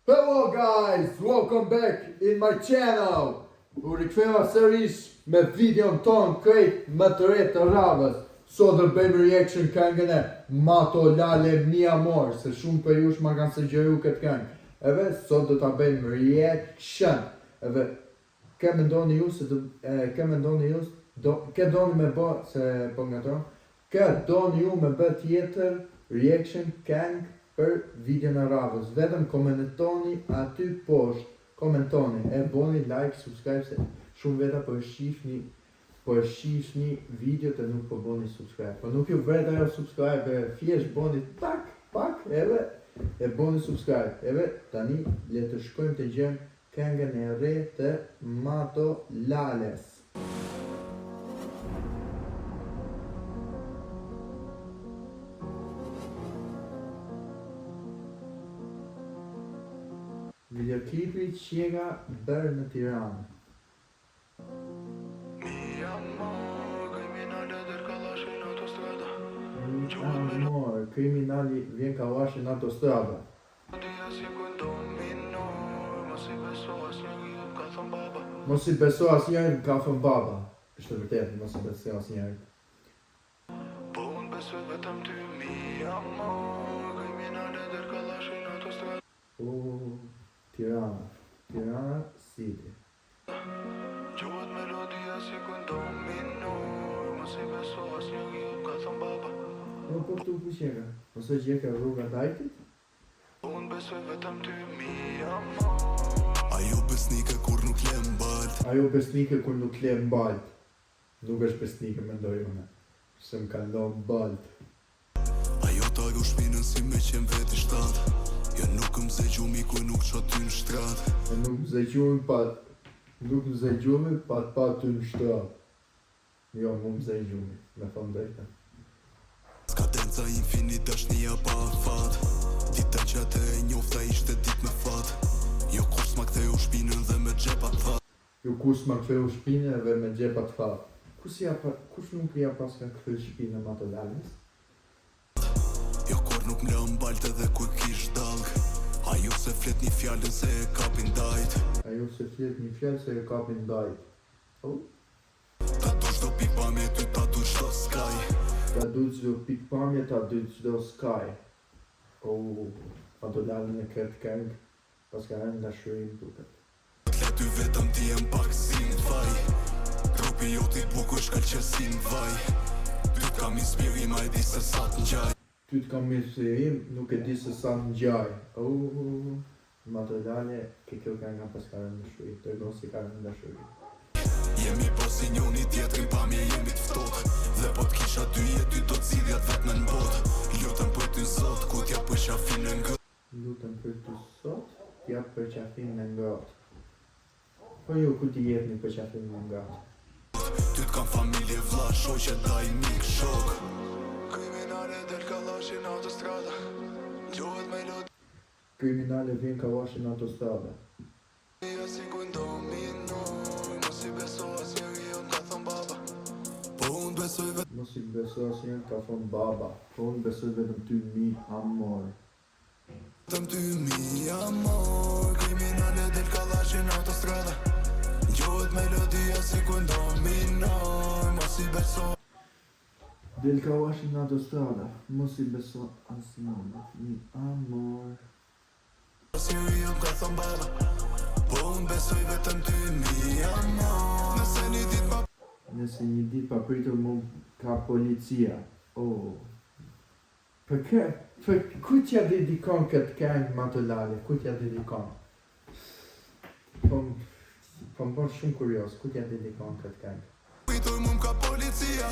Hello guys, welcome back in my channel. U riktheva sërish me videon ton krejt më të re të radhës. Sot do bëjmë reaction këngën e Mato Lale Mi Amor, se shumë për jush ma kanë sugjeru këtë këngë. Edhe sot do ta bëjmë reaction. Edhe ke mendoni ju se do, e, ke mendoni ju do, ke doni me bë se po ngatron, ke doni ju me bë tjetër reaction këngë për videon e radhës. Vetëm komentoni aty poshtë, komentoni e boni like, subscribe se shumë veta po e shihni po e shihni videot e nuk po boni subscribe. Po nuk ju vret ajo subscribe, e thjesht boni tak, pak edhe e boni subscribe. Edhe tani le të shkojmë të gjejmë këngën e re të Mato Lales. Videoklipi qeka bërë në Tiranë. Mi amor, kriminale del kallashi në autostrada. Mi amor, kriminali vjen kallashi në autostrada. Melodia si këndo minor, mos i beso asnjëri ka thënë baba. Mos i beso asnjërit ka thënë baba. Është e vërtetë, mos i beso asnjërit. Po unë besoj vetëm ty, mi amor, kriminale del kallashi në autostrada. U Tirana, Tirana City. Gjuhet melodia si këndo minor, mos i beso asnjëri ka thënë baba. Po po këtu ku qeka? Mos e gjeka rruga Dajtit? Po unë besoj vetëm ty, mi amor. Ajo besnike kur nuk le mbalt Ajo besnike kur nuk le mbalt. Nuk është besnike mendoj unë. Se më kanë lënë balt. Ajo ta ru shpinën si me qenë veti shtat Jo nuk më ze gjumi kur nuk qa ty në shtrat E nuk më ze gjumi pa nuk më ze gjumi pa të pa ty në shtrat. Jo, mu më ze gjumi, me thonë drejtën. Skadenca infinit dashnia pa afat Ditën që atë e njofta ishte dit me fat Jo kur s'ma ktheu shpinën dhe me xhepat tha Jo kush s'ma ktheu shpinën dhe me xhepat thatë. Kush ja pa, kush nuk ja paska kthy shpinën Mato Lales? Jo kur nuk më lë mbalt edhe kur kish dallg Ajo se flet një fjalën se e kapin dajt Ajo se flet një fjalë se e kapin dajt. Oh. Ta du çdo pikpamje ty ta du çdo skaj Ta du çdo pikpamje, ta du çdo skaj. Oh, Mato Lale në këtë këngë paska rënë dashuri më duket. T'le ty vetëm ti jem pak si më faj Trupi jot i bukur shkëlqe si në vaj Ty t'kam inspirim, a e di se sa t'ngjaj Ty t'kam inspirim, nuk e di se sa t'ngjaj. Oh, Mato Lale, ke kjo kënga paska rënë dashuri, tregon se ka rënë dashuri. Jemi po si njoni tjetrin pamje jemi t'ftohtë Dhe po t'kisha dy jetë ty do t'zgjidhja t'vetmen në botë Lutem për ty zot, ku t'ja përqafim në ngrohtë Lutem për ty sot, t'jap përqafim në ngrohtë. Po ju ku t'i jepni përqafim në ngrohtë? Ty t'kam familje vlla, shoqe, daj, mik, shok Kriminale del kallashi në autostrada. Gjuhet melodia Kriminale vjen kallashi në autostrada. si këndo minor, mos i beso asnjëri ka thënë baba. Po unë besoj vetëm Mos i beso asnjërit ka thënë baba. Po unë besoj vetëm ty mi amor. ty mi amor Kriminale del kallashi në autostrada Gjuhet melodia si këndo minor Mos i beso Del kallashi në autostrada. Mos i beso asnjërit mi amor. Asnjëri ka thënë baba Po unë besoj vetëm ty mi amor Nëse një dit pa Nëse një ditë papritur mu ka policia. Oh. Për kë, për kujt ja dedikon këtë këngë Mato Lale? Kujt ja dedikon? Po m- po më bën shumë kurioz, kujt ja dedikon këtë këngë? pritur mu m'ka policia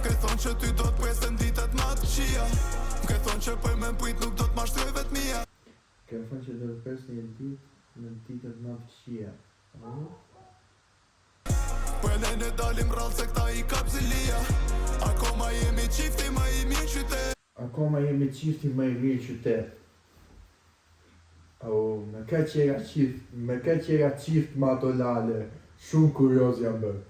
Ke thonë që ty do t'presën ditët ma t'qia Ke thonë që për me m'prit nuk do t'mashtroj vetmia Ke thënë që do të pres një ditë në ditët më të këqija. Oh. Për ne ne dalim rrallë se këta i kap zilia Akoma jemi çifti më i mirë qytet Akoma jemi çifti më i mirë qytet. Oh, me kë qeka çift, me kë qeka çift Mato Lale. Shumë kurioz jam bërë.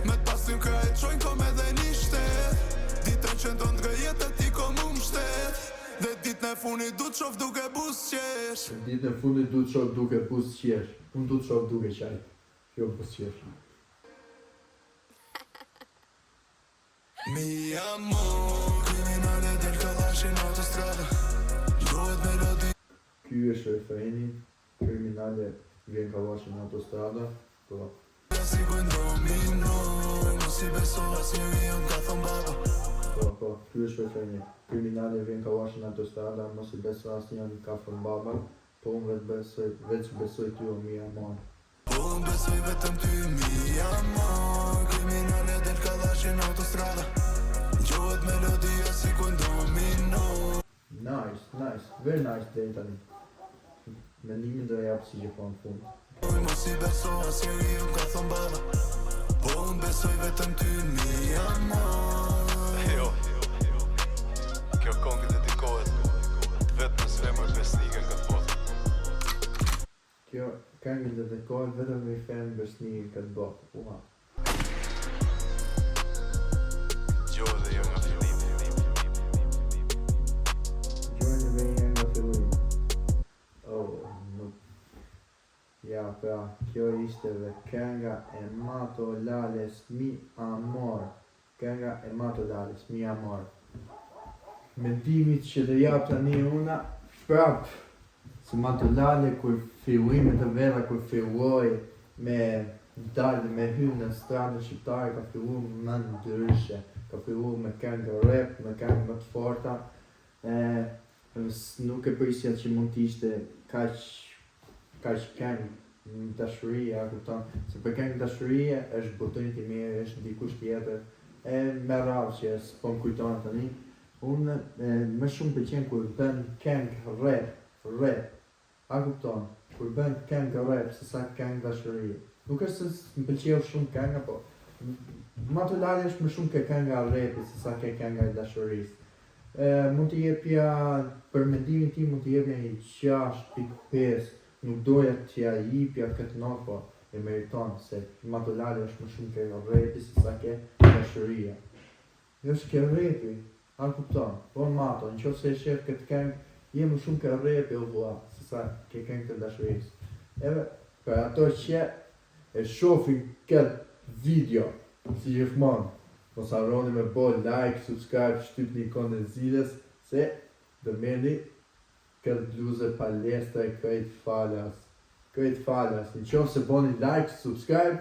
Me t'pasim krah e qojnë kom edhe një shtet Ditën që ndo ndrë jetë ti kom u mshtet Dhe ditë në. e funit du të shof duke buzëqesh. Ditën e fundit du të shoh duke buzëqesh. Unë du të shoh duke qajt. Jo buzëqesh. Mi amor, kriminale del kallashin autostrada. Gjohet melodi Ky është refreni, kriminale vjen kallashi në autostrada. Po. si kujnë domino. Mos i beso asnjëri ka thon baba. Po, ky është refreni. Kriminale vjen kallashi në autostrada, mos i beso asnjë ka thon baba. Po unë vetë besoj, veç besoj ty o mi amor. Po unë besoj vetëm ty mi amor. Kriminale del kallashin autostrada. Gjohet melodia si kujnë domino. Nice, nice, very nice deri tani. Mendimin do e jap si gjithmonë në fund. Mos i beso asnjëri ka thon baba. Po unë besoj vetëm ty mi amor. Jo. Kjo këngë dedikohet vetëm femër besnike në këtë botë. Kjo këngë dedikohet vetëm një femër besnike në këtë botë. Ua. Gjohet dhe jo nga fillimi. Gjojnë dhe një nga fillimi. Oh, nuk. Ja, pra, kjo ishte dhe kënga e Mato Lales Mi Amor. Kënga e Mato Lales Mi Amor. Mendimi që do jap tani una, prap, se Mato Lale kur fillimet e veta, kur filloi me dalë me hy në stradën shqiptare, ka fillu më ndryshe. Ka fillu me këngë rap, me këngë më të forta. E, nuk e prisja që mund të ishte kaq këngë dashurie, a kupton? Se për këngë dashurie është Butrint i mirë, është dikush tjetër, e me radhë që s'po më kujtohen tani. Unë e, më shumë pëlqen kur bën këngë rap, rap. A kupton? Kur bën këngë rap se sa këngë dashurie. Nuk është se më pëlqeu shumë kënga, po Mato Lale është më shumë ke kënga rapit se sa ke kënga e dashurisë. E, mund të jepja, për mendimin tim mund të jepja një 6.5, nuk doja t'ja jipja këtë notë, po e meriton, se Mato Lale është më shumë ke rapi se sa ke dashuria. Është ke rapi, a kupton? Po Mato, në qoftë se e shef këtë këngë, je më shumë ke rapi o vlla, se sa ke këngë të dashurisë. Edhe për ato që e shohin këtë video, si gjithmonë, mos harroni me bo like, subscribe, shtypni ikonën e zilës, se do merrni këtë bluzë palestre krejt falas. Krejt falas. Në qoftë se boni like, subscribe,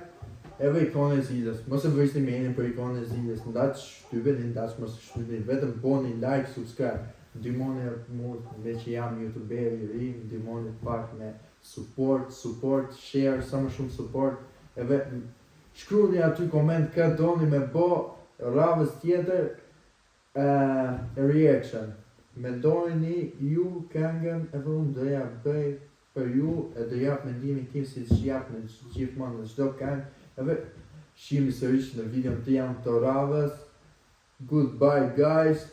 edhe ikonën e zilës. Mos e vrisni menin për ikonën e zilës. Ndaç shtypeni, ndaç mos e shtypni, vetëm boni like, subscribe. Ndihmoni mu me që jam youtuber i ri, ndihmoni pak me support, support, share, sa më shumë support. Edhe shkruani aty koment kë doni me bo radhës tjetër reaction. Mendojeni ju këngën edhe unë do ja bëj për ju e do jap mendimin tim si që jap në gjithmonë në çdo këngë. Edhe shihemi sërish në videon të jam të radhës. Goodbye guys.